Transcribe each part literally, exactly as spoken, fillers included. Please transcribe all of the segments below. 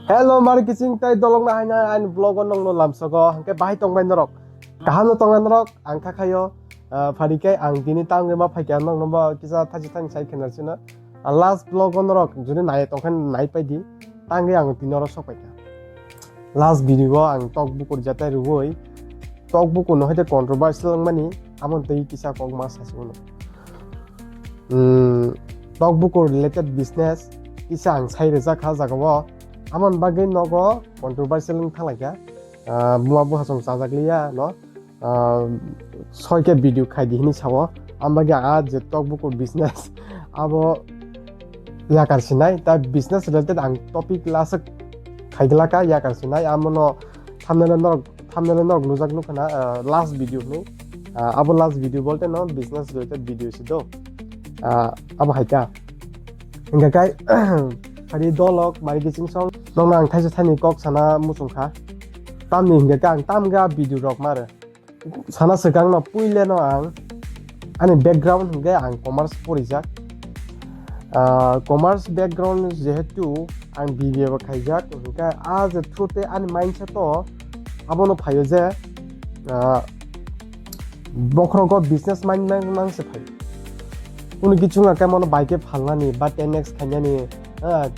Hello, mari kiching tai dolok na haina ani vlog o nongno lamsogo, hwnkhe bahai tongbai norok? Kaham no tongnai norok, ang kha khayo, ah, phari khe ang tini tangwi ma phaikha nongno bo kisa thachi thang sai khena sino. Ah, last vlog o norok jodi nai tongkha nai paidi, tangwi ang tini oro sok paikha. Last video o ang tok bukur jatai rwui, tok bukur no haite controversial wngmani, amon tei kisa kok ma sasi uno. Hmm, tok bukur related business kisa ang sai rwjak kha jaga o, amon bagwi nogo controversial wng thanglaikha. Ah, buma buha song chajak liya no, ah, soi khe video khai di hinwi sao. Ang bagwi a je tok bukur business abo yakar sinai, ta business related ang topic last khai glaka yakar sinai, amono thumbnail norok, thumbnail norok nujak nukha na, ah, last video ni, ah, abo last video bolte no business related video si do, ah, abo hai ta. Hingka kai hari dolok mari kiching song nokno ang thaisa thani kok sana muchung kha. Tamni hingka khe ang tam ga video rok mare. Sana swkang no puile no ang ani background hingke ang commerce porijak. Ah, commerce background jehetu ang B B A bo khaijak, hingke a je through te ani mindset o abono phaio je, ah, bokhorok o business mind nang, nang se phai. Kunu kichu wngkha khe mono bai khe phalnani ba ten X khainani, ah,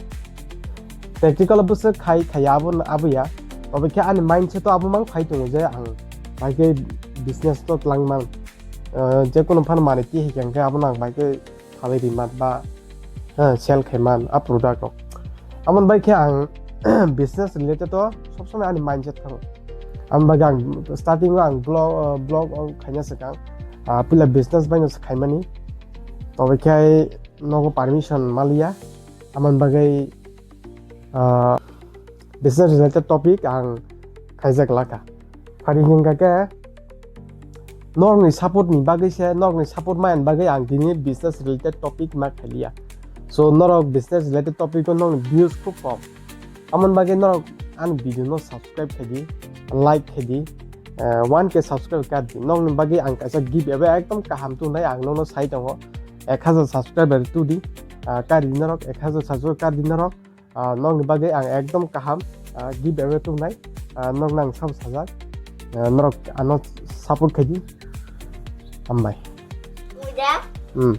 practical bwswk khai, khai abo, abo ya. Tobe khe ani mindset o abo mang phai tongo je ang bai khe business to twlang man. Ah, je kunu phan mani twi hai khe abono ang bai khe phalwi ri man ba, ah, sell khai man a product rok. Amon bai khe ang business related o sob somoi ani mindset thango. Amon bai ang starting o ang blog, ah, blog o khaina swkang, ah, puila business bai no se khaimani. Tobe khe nogo permission maliya. Amon bagwi, ah, business related topic ang khaijak laka. Phari hingka khe norokni support ni bagwi se, norokni support maya ni bagwi ang tini business related topic ma khailiya. So norok business related topic o norokni views khub kom. Amon bagwi norok ani video no subscribe khaidi, like khaidi, eh, one K subscribe kadi. Nokni bagwi ang kaisa gift eba ekdom kaham tunai ang nokno sai tongo. Ek hajar subscriber tudi, ah, kadi norok, ek hajar subscriber kadi norok. Ah, nokni bagwi ang ekdom kaham, ah, gift eba tunai. Ah, nokno ang sabo sajak. Ah, norok ano support khaidi. Hambai. Hmm.